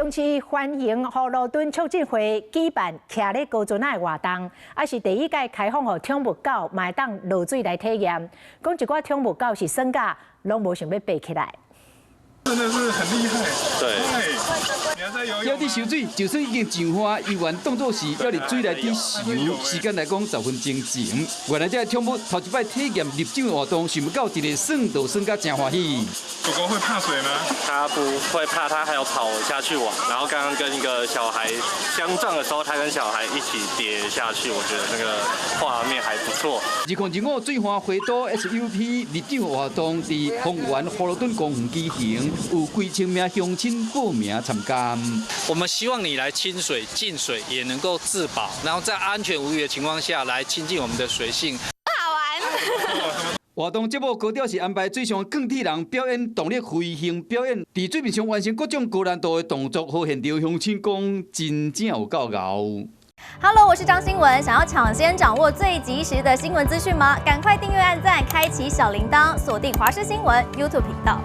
中市歡迎河洛墩促進會舉辦騎咧高船仔的活動，也是第一屆開放予寵物狗嘛會當落水來體驗。講一寡寵物狗是耍甲攏無想欲爬起來。真的是很厲害。對。猶佇泅水，就算已經上岸，游完動作時猶佇水內底游，時間來講10分鐘前。原來這個寵物頭一擺體驗入水活動，想不到一个耍就耍甲誠歡喜。狗狗會怕水嗎？它不會怕，它還有跑下去玩。然後剛剛跟一個小孩相撞的時候，它跟小孩一起跌下去，我覺得那個畫面還不錯。2025水岸花都 SUP 入水活動佇豐原河洛墩公園舉行，有幾千名鄉親報名參加。我們希望你來親水、近水，也能夠自保，然後在安全無虞的情況下來親近我們的水性。好玩。活動節目高調是安排水上鋼鐵人表演動力飛行表演，佇水面上完成各種高難度的動作，予現場鄉親講真正有夠𠢕。 Hello，我是張新文，想要搶先掌握最及時的新聞資訊嗎？趕快訂閱、按讚、開啟小鈴鐺，鎖定華視新聞 YouTube 頻道。